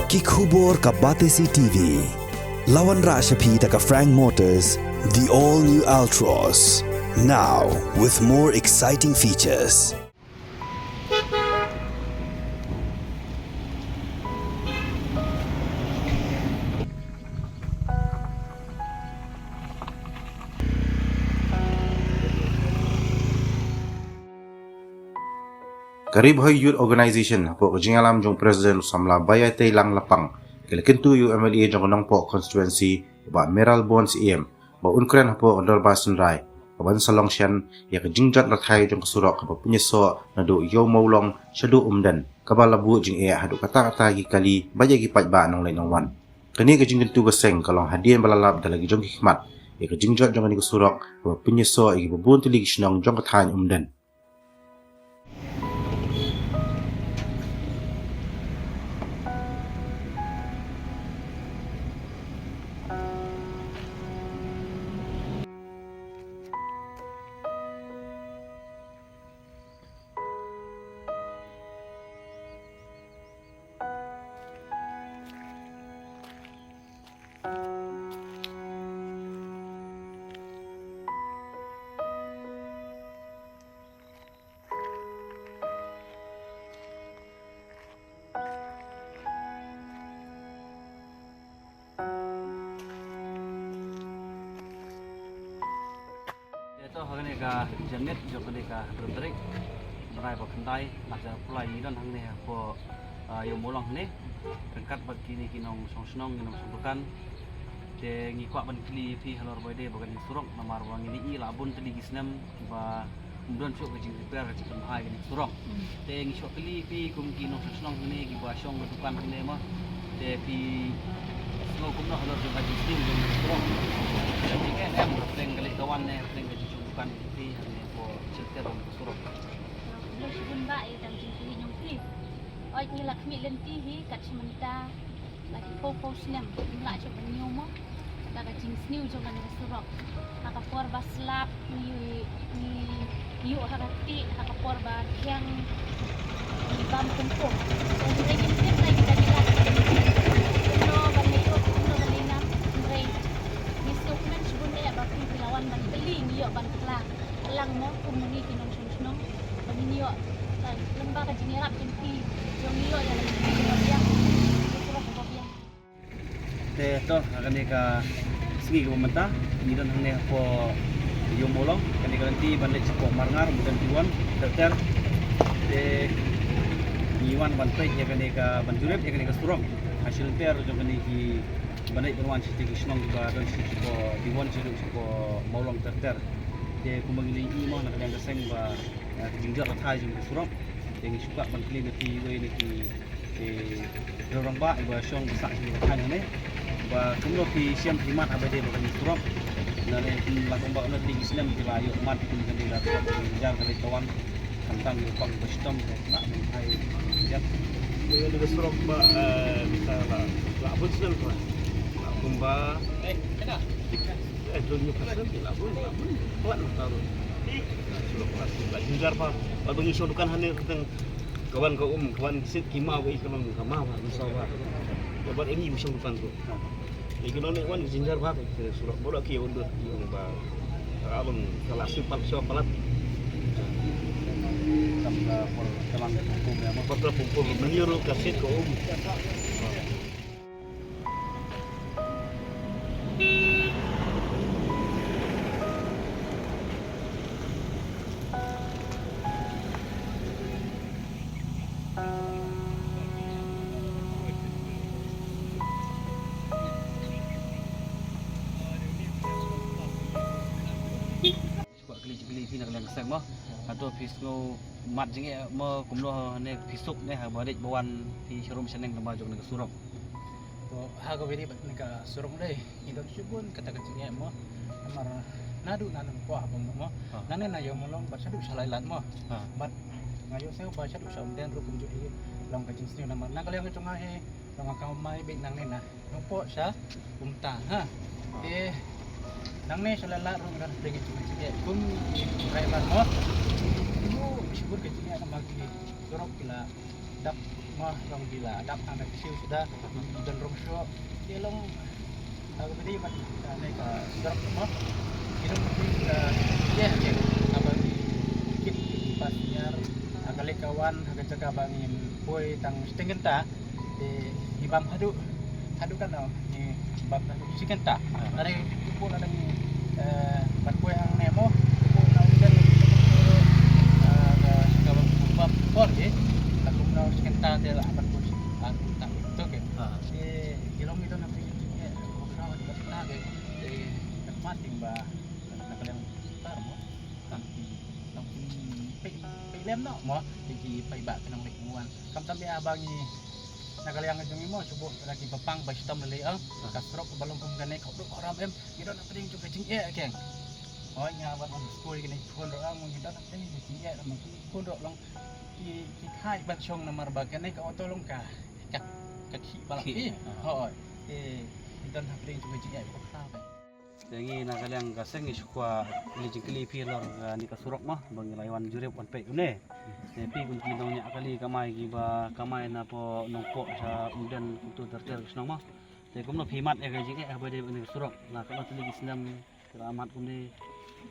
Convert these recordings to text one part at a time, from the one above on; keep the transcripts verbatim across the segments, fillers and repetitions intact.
Ki khubor ka Batesi T V. La wanrah sha phi da ka Frank Motors, the all new Altroz. Now with more exciting features. Ka Ri Bhoi Youth Organization hapoh ka jingïalam jong President u samla Baiateilang Lapang, ka la kyntu ïa u M L A jong ka Nongpoh Constituency, Bah Mayralborn Syiem, ba un kren hapoh ka Dorbar Synrai, ka ban sa long shen ïa ka jingjot rathai jong ka surok kaba pynïasoh naduh Ïew Mawlong shaduh Umden, kaba la buh jingeh haduh katta katta ki kali bad ïa ki paidbah nongleit nongwan. Kane ka jingkyntu ka seng ka long hadien ba la lap da la ki jong ki khmat ïa ka jingjot jong kane ka surok kaba pynïasoh ïa kiba bun tylli ki shnong jong ka thaiñ Umden. Ïa to, ha kane ka janmiet jong kane ka hynriew tarik bnai ba khyndai, ar hajar arphew lai, ngi don hangne hapoh, ah, Ïew Mawlong hangne ryngkat bad kine ki nongshong shnong, ki nongshong dukan. Te ngi kwah ban kylli ïa phi halor ba ïadei bad kane ka surok, namar ba ngi la ïohi la bun tylli ki snem ba ym don shuh ka jingrepair, ka jingpynbha ïa kane ka surok. Hmm. Te ngi shu kylli ïa phi kum ki nongshong shnong hangne, kiba shong ka dukan hangne mo. Te phi sngew kumno halor jong ka jingsniew jong ka surok? Ka jingeh em hapdeng ka leit ka wan ne hapdeng ka jingshong dukan phi hangne hapoh shelter jong ka surok? Khublei shibun bah ïa ka jingkylli jong phi. Oi, ngi la khmih lynti hi kat shi mynta la ki phew phew snem, ngim lah shuh ban ñiew mo da ka jingsniew jong kane ka surok. Ha ka por ba slap ngi, ngi ïuh ha ka tieh, ha ka por ba rkhiang ngi bam kumkum. Te ngi tip na kita kita kumno ban ïuh, kumno ban ïa ngam, hynrei ngi sngewkmen shibun eh ba phi phi la wan ban kylli, ngi ïoh ban kylla lang mo kum ma ngi ki nongshong shnong ba ngin ïoh, eh, lyngba ka jingïarap jong phi, jong ngi ïoh ïa la ki surok kaba biang, ki surok kaba biang. Te to, ha kane ka sngi kaba mynta ngi don hangne hapoh Ïew Mawlong, kane ka lynti ban leit shapoh Marngar, Umden P one, ter ter. Te ngi wan ban peit ïa kane ka, ban jurip ïa kane ka surok ha shilynter jong kane ki ban leit ban wan shatei ki shnong kiba don shapoh P one shaduh shapoh Mawlong ter ter. Te kumba ngi la ïohi mo na ka liang ka seng ba, eh, ka jingjot rathai jong ka surok. Te ngi shu kwah ban kylli na phi iwei na ki, ki rangbah iba shong ba sah sha ka thaiñ hangne, ba kumno phi shem phi mad haba ïadei bad kane ka surok. Lane kum la kumba kumno tylli ki snem ki la ïoh mad kum kane ka surok, ka jingjynjar ka leit ka wan, khamtam ïa u pang ba shitom ka lah ban phai ïa. Ïa kane ka surok ba, eh, mynta la, la bun snem ba, la kumba, eh, dun ïa ka snem la bun, la bun palat mynta ruh. Surok la, la jynjar bha. Bad ba ngi shong dukan hangne tang ka wan ka um, ka wan ki sit ki maw, ka i ka long ka maw bha, ka saw bha. Ka wan ngi ba shong dukan ruh. Ngi ki long ne wan ki jynjar bha ka surok, ba la ki wan ba, ka long ka la shu palat, shu palat. Kam ka por ka lang ka pum pum ïa ma. Por ka pum pum, mynta ruh ka sit ka um. Kwah kylli, kylli phi na ka liang ka seng mo. Hato phi sngew mad jingeh mo kumno ne, phi suk ne haba leit ba wan phi sharum shaneng lyngba jong kane ka surok? To, ha kaba ïadei bad kane ka surok dei, ngi don shibun kata ka jingeh mo. Namar naduh na Nongpoh haba mut mo. Ha. Nangne na Ïew Mawlong bad shaduh sha Laitlad mo. Ha. Bad nga ïohsngew ba shaduh sha Umden ruh kumjuh hi long ka jingsniew namar na ka liang ka jong nga hi, long ka mai beit nangne na Nongpoh sha kumta, ha. Te nangne sha Laitlad ruh ngan pynlong ïa ka jingeh kum ki driver mo. Kum shibun ka jingeh namar ki surok ki la dap Mo, long ki la adapt na ka siew suda, ki don rong shuh, ki long, ah, ka bidi ban, ah, ne ka drop mo. Ki long ki, ah, ye, ye, haba ngi kit ki pas niar, ah, ka leit ka wan, ha ka jaka ba ngim poi tang shiteng kynta, te ngi bam haduh, haduh katno, ngi bam haduh shi kynta. Lada ngi, tu pun lada ngi, eh, ban poi hangne mo, tu pun na Umden, eh, ka, ka bam por ye, la kum na shi kynta te la ban poi shi kynta, tu ke. Te, ki long ki don na phi, eh, ko khraw ni ba na ke, te, ka mat ting ba, na ka liang tar mo. Tang ki, tang ki, pei, pei lem no mo, te ki pei ba ka nang lek muan. Kam tam ya ba ngi, na ka liang jong ngi mo, shu buh da ki bapang ba shitom lei, ah. Ka surok ba long kum kane ka duk oram em, ngi don na pdeng jong ka jingeh keng. Oi, nga wat long skul kane khun ro ang, ngi don na pdeng jong ka jingeh, long khun ro long ki, ki khai ban shong namar ba kane ka auto long ka, ka, ka khi ba la khi. Hoi. Eh, ngi don na pdeng jong ka jingeh ko kha ba. Te ngi na ka liang ka seng ngi shu kwah kylli jingkylli phi halor kane ka surok mo, ba ngi la wan jurip wan peit une. Te phi kum ki nongñiah kali kamai kiba kamai na pdeng Nongpoh sha Umden kumtu ter ter ka shnong mo. Te kumno phi mad ïa ka jingeh haba dei bad kane ka surok. La katno tylli ki snem ki la mad kumne.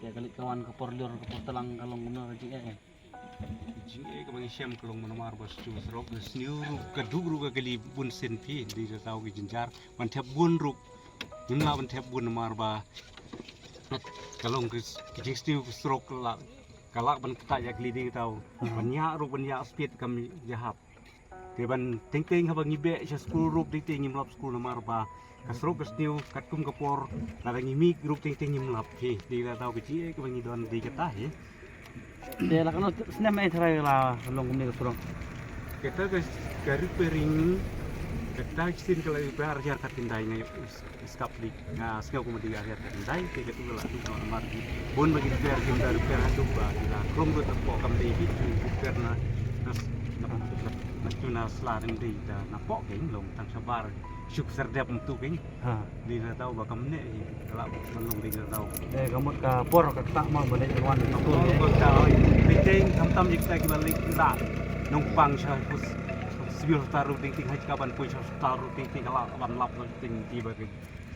Te ka leit ka wan ka por lur ka por tlang ka long kumno ka jingeh. Ka jingeh kaba ngi shem ka long namar ba shu surok ka sniew ruh ka duk ruh ka kali bun sien phi, dei da tau ki jynjar ban thep bun ruh. Ngim lah ban thep bun namar ba ka long ka, ka jingsniew ka surok ka lah, ka lah ban ktah ïa ka lidi ka tau. Ban ïa ruh ban ïa speed kam ïahap. Te ban teng teng haba ngi beh sha skul ruh teng teng ngim lap skul namar ba ka surok ka sniew katkum ka por lada ngi mih ruh teng teng ngim lap. Te dei la tau ka jingeh kaba ngi don dei kata hi. Te la katno snem eh tharai la long kumne ka surok? Kata ka, ka repairing, kata ka sien ka la repair ar hajar khatkhyndai nga ïoh skap dik, nga sngew kumne dik ar hajar khatkhyndai, te katu ka la duk noh namar ki bun ba ki repair, kim da repair haduh ba ki la khlong ruh ta poh kam dei bit, ki repair na, na, na, na, na, na sla dang dei da na poh keng long tang shabar. Suk serdep mtu keng. Ha. Dei na tau ba kam ne, ka la ban long dei na tau. Eh, ka mut ka por ka ktah ma ba leit wan ka por ka ktah. Oi. Dei teng tam tam jik ta ki ba leit da. Nongpang sha kus. Sibir taru ting ting hai ka ban poi sha taru ting ting ka la ban lap na ting ti ba ki.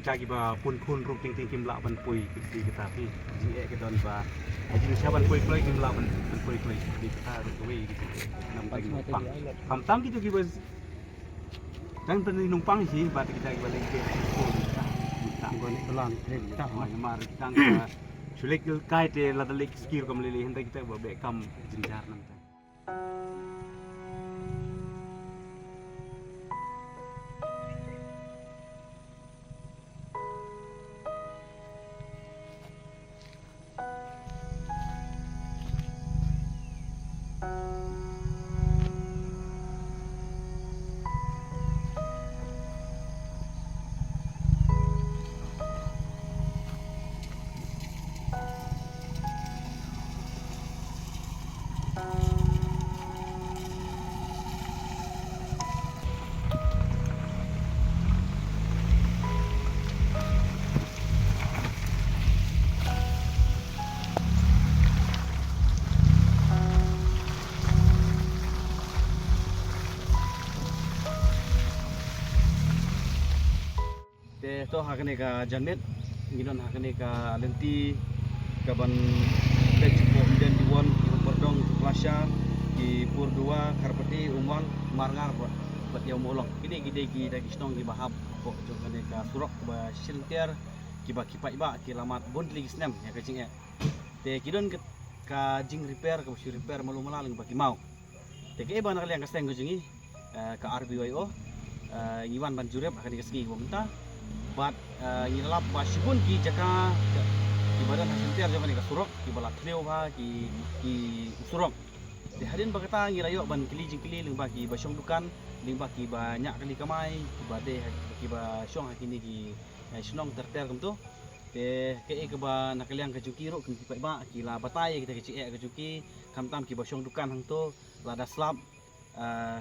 Cha ki ba pun khun ru ting ting kim la ban poi ki ti kita ti. Jing eh ki don ba. Jing sha ban poi kloi kim la ban, ban poi kloi. Dei kita ru wei ki ti. Nam teng nongpang. Tam tam ki tu ki ba Tang tang nongpang hi ba kita ki ba leng ke. Tang ko ni pelan, tang. Mar tang ka. Shu lek kai te la da lek skill kam lele hynda kita ba be kam jynjar nang tang. Te to ha kane ka janmiet ngi don ha kane ka lynti kaban leit sha Umden, Diwon, Pordong, Plasha, ki Purduwa, Kharpati, Umwang, Marngar bad, bad Ïawmawlong. Kine ki dei ki da ki shnong kiba hap hapoh jong kane ka surok ba shilynter kiba ki paidbah ki la mad bun tylli ki snem ïa ka jingeh. Te ki don ka, ka jing repair kaba shu repair malu mala lyngba ki maw. Te kaei ba na ka liang ka seng ka jong ngi, eh, ka R B Y O, eh, ngi wan ban jurip ha kane ka sngi kaba mynta. Bad, eh, ngi la lap ba shibun ki jaka, ki, kiba don ha center jong kane ka surok, kiba la thliew bha ki, ki surok. Te hadien ba kata ngi la ïoh ban kylli jingkylli lyngba kiba shong dukan, lyngba kiba ñiah kali kamai, kiba dei ha, kiba shong ha kine ki, eh, shnong ter ter kumto. Te kaei kaba na ka liang ka jong ki ruh kum ki paidbah ki la batai ïa kita ki jingeh ka jong ki, khamtam kiba shong dukan hangto, lada slap, eh,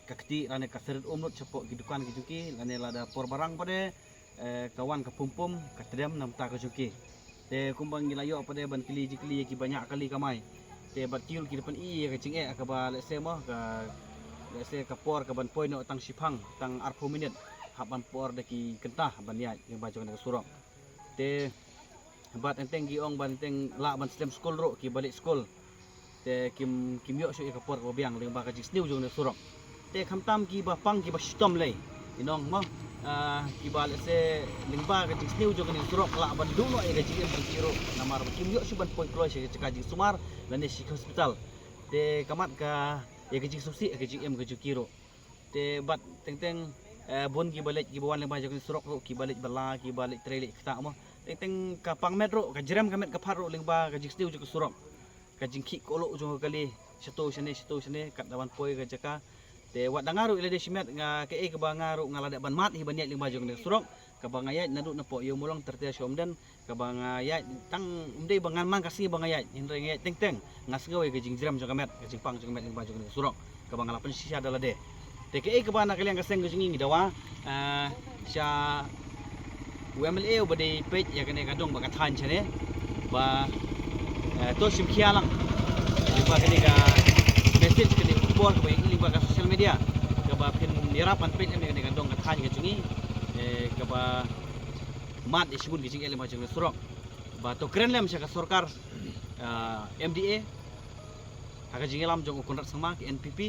ka kti lane ka seret um lut shapoh ki dukan ki jong ki, lane lada por barang pat de, eh, ka wan ka pum pum, ka tdem na bynta ka jong ki. Te kumba ngi la ïoh pat de ban kylli jingkylli ïa kiba ñiah kali kamai. Te bad ki ruh ki da pyni ïa ka jingeh kaba lehse mo ka, Lehse ka por ka ban poi noh tang shiphang, tang arphew minit, hap ban por da ki kynta ban ïaid lyngba jong kane ka surok. Te bad teng teng ki ong ban teng lah ban slem skul ruh, ki ba leit skul. Te kim, kim ïoh shuh ïa ka por kaba biang lyngba ka jingsniew jong kane ka surok. Te khamtam ki ba pang ki ba shitom lei, i nong mo, ah, ki ba lehse lyngba ka jingsniew jong kane ka surok lah ban duh noh ïa ka jingim jong ki ruh, namar ba kim ïoh shuh ban poi kloi sha ka jaka jingsumar lane sha ka hospital. Te ka mat ka ïa ka jingsngewsih ïa ka jingim ka jong ki ruh. Te bad teng teng, eh, bun ki ba leit ki ba wan lyngba jong kane ka surok ruh, ki ba leit bylla, ki ba leit trei leit ktah mo. Teng teng ka pang met ruh, ka jrem ka met ka phad ruh lyngba ka jingsniew jong ka surok. Ka jingkhih koloh jong ka kali, shato shane, shato shane, kat da ban poi ka jaka. Te wat da nga ruh ïa lade shimet nga, kaei kaba nga ruh nga la dep ban mad hi ban ïaid lyngba jong kane ka surok. Kaba nga ïaid naduh napoh Ïew Mawlong ter ter sha Umden, kaba nga ïaid tang ym dei ba ngan man ka sngi ba nga ïaid, hynrei nga ïaid teng teng, nga sngew ïa ka jingjrem jong ka met, ka jingpang jong ka met lyngba jong kane ka surok kaba nga la pynshisha da lade. Te kaei kaba na ka liang ka seng ka jong ngi ngi dawa, ah, sha u M L A uba dei peit ïa kane ka dong bad ka thaiñ shane, ba, eh, to shim khia lang lyngba kane ka message, kane ka khubor kaba ïa ngi lyngba ka social media, kaba phin ïarap ban peit lem ïa kane ka dong ka thaiñ ka jong ngi, eh, kaba mad ïa shibun ki jingeh lyngba jong kane ka surok. Ba to kren lem sha ka sorkar, ah, M D A ha ka jingïalam jong u Conrad Sangma, ki N P P,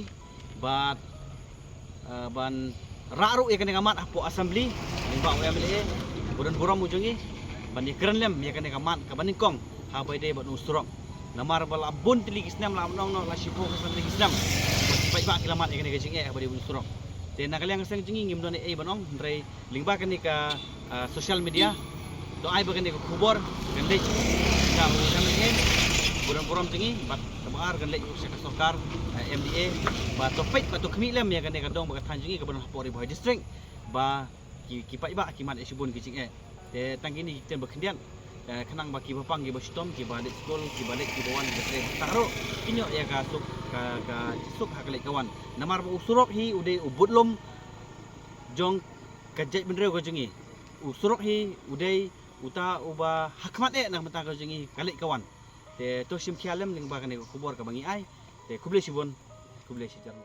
bad, ah, ban rah ruh ïa kane ka mat hapoh Assembly lyngba u M L A ba don burom u jong ngi, ban ïakren lem ïa kane ka mat kaba nyngkong ha ba ïadei bad u surok. Namar ba la bun tylli ki snem, la ong noh la shiphew san tylli ki snem ba ki paidbah ki la mad ïa kane ka jingeh ha ba ïadei bad u surok. Te na ka liang ka seng jong ngi ngim don ei ei ban ong, hynrei lyngba kane ka, ah, social media, to ai ba kane ka khubor kan leit sha u M L A ba don burom jong ngi, bad kaba ar kan leit sha ka sorkar, ah, M D A, ba to peit ba to khmih lem ïa kane ka dong bad ka thaiñ jong ngi kaba don hapoh Ri Bhoi District, ba ki, ki paidbah ki mad ïa shibun ki jingeh. Te tang kine ki ktien ba khyndiat, eh, khnang ba ki ba pang ki ba shitom, ki ba leit skul, ki ba leit ki ba wan, ki ba trei, ba ktah ruh, kin ïoh ïa ka suk, ka, ka suk ha ka leit ka wan. Namar ba u surok hi u dei u budlum jong ka jaitbynriew ka jong ngi. U surok hi u dei uta uba ha khmat eh na ka bynta ka jong ngi ka leit ka wan. Te to shim khia lem lyngba kane ka khubor kaba ngi ai. Te khublei shibun, khublei shihajar.